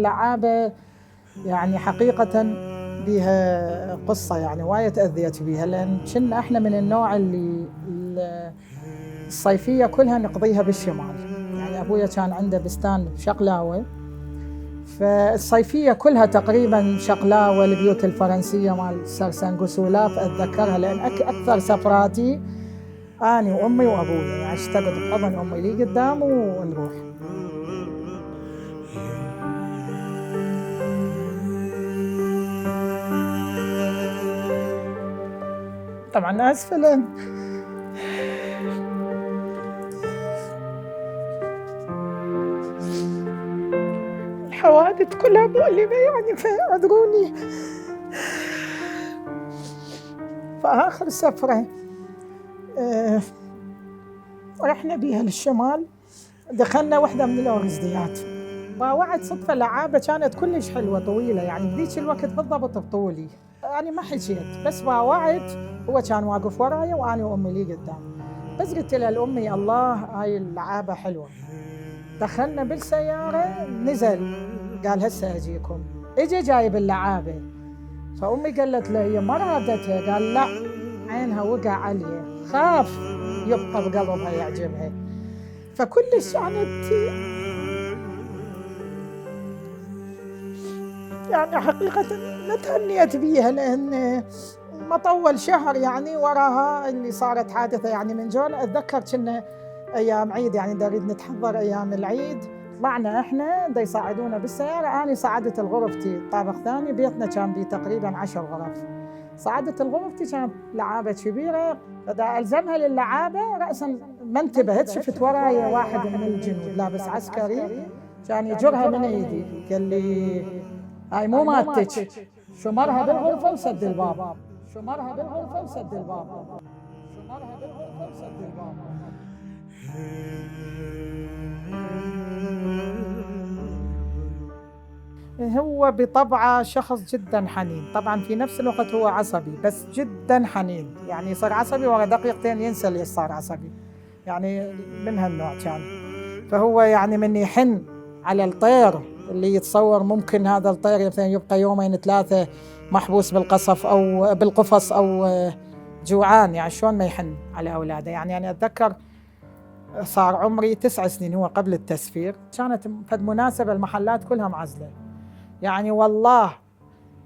اللعابة يعني حقيقة بها قصة، يعني وايد تأذيت بيها، لأن كنا احنا من النوع اللي الصيفية كلها نقضيها بالشمال. يعني أبويا كان عنده بستان بشقلاوة، فالصيفية كلها تقريبا شقلاوة، البيوت الفرنسية مال سرسنجس ولاف أتذكرها، لأن أكثر سفراتي أنا وأمي وأبويا، يعني اشتقت بحضن أمي لي قدام ونروح. طبعا آسفة لأن الحوادث كلها مؤلمة يعني، فاعذروني. فآخر سفرة رحنا بيها للشمال، دخلنا واحدة من الأورزديات، باوعت صدفة لعابة كانت كلش حلوة طويلة، يعني بذيك الوقت بالضبط بطولي، يعني ما حكيت، بس باوعت هو كان واقف ورايا وأنا وأمي لي قدام، بس قلت له لأمي الله هاي اللعابة حلوة. دخلنا بالسيارة، نزل قال هسه أجيكم، إجا جايب اللعابة، فأمي قالت له هي ما رادتها، قال لا عينها وقع عليها، خاف يبقى بقلبها يعجبها، فكلش يعني حقيقة ما تهنيت بيها، لأن ما طول شهر يعني وراها اللي صارت حادثة. يعني من جون أتذكر كنا أيام عيد، يعني نريد نتحضر أيام العيد، طلعنا إحنا دا يصعدونا بالسيارة، أنا صعدت الغرفتي طابق ثاني، بيتنا كان بيه تقريبا 10 غرف، صعدت الغرفتي كانت لعابة كبيرة، فدا ألزمها للعابة رأسا ما انتبهت، شفت ورايا واحد من الجنود لابس عسكري كان يجرها من ايدي، قال لي هاي مو مالتك، شمرها بالغرفة وسد الباب، شمرها بالغرفة وسد الباب، شمرها بالغرفة وسد الباب. هو بطبعه شخص جدا حنين، طبعا في نفس الوقت هو عصبي، بس جدا حنين، يعني يصير عصبي ورا دقيقتين ينسى اللي صار عصبي، يعني من هالنوع كان. فهو يعني من يحن على الطير اللي يتصور ممكن هذا الطير مثلا يبقى يومين 3 محبوس بالقصف أو بالقفص أو جوعان، يعني شلون ما يحن على أولاده. يعني أنا أتذكر صار عمري 9 سنين هو قبل التسفير، كانت فد مناسبة المحلات كلها معزلة، يعني والله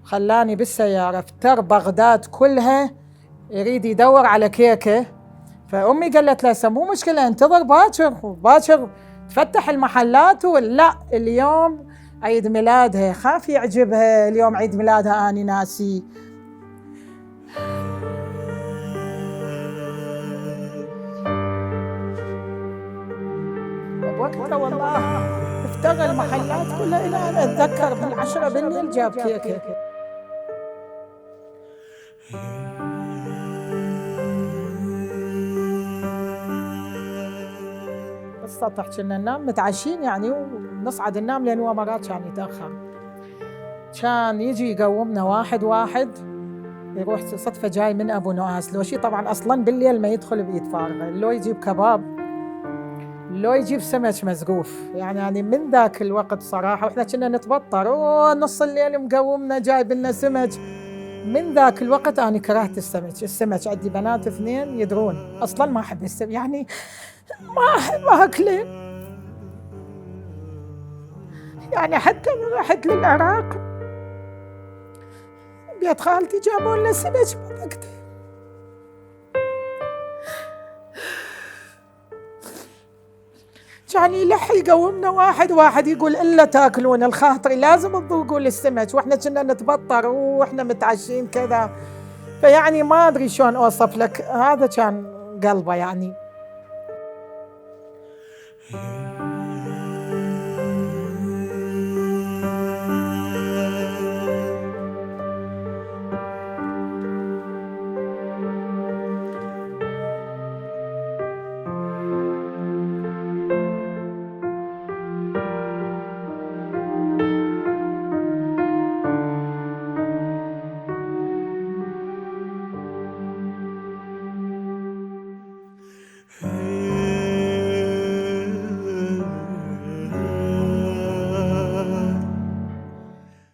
خلاني بالسيارة افتر بغداد كلها يريد يدور على كيكة، فأمي قالت له مو مشكلة انتظر باكر تفتح المحلات، ولا اليوم عيد ميلادها، خاف يعجبها اليوم عيد ميلادها أني ناسي. وقتها والله افتغى المحلات كلها، إلى أن أتذكر بال10 بالليل جاب كيكة. بالسطح كنا ننام متعشين يعني، ونصعد ننام لأن هو مرات كان يتأخر، كان يجي يقومنا واحد يروح صدفة جاي من أبو نواس لو شي، طبعا أصلا بالليل ما يدخل بإيد فارغة، لو يجيب كباب لو يجيب سمك مزقوف، يعني من ذاك الوقت صراحة وإحنا كنا نتبطر نص الليل مقومنا جايب لنا سمك. من ذاك الوقت أنا كرهت السمك عندي بنات 2 يدرون أصلا ما أحب السمك، يعني ما أحب أكله، يعني حتى من رحت للعراق بيت خالتي جابوا لنا سمك ما ذقته، كان يلح يقومنا واحد يقول إلا تاكلون الخاطري لازم تذوقوا السمك، واحنا كنا نتبطر واحنا متعشين كذا، فيعني ما أدري شلون أوصف لك، هذا كان قلبه يعني.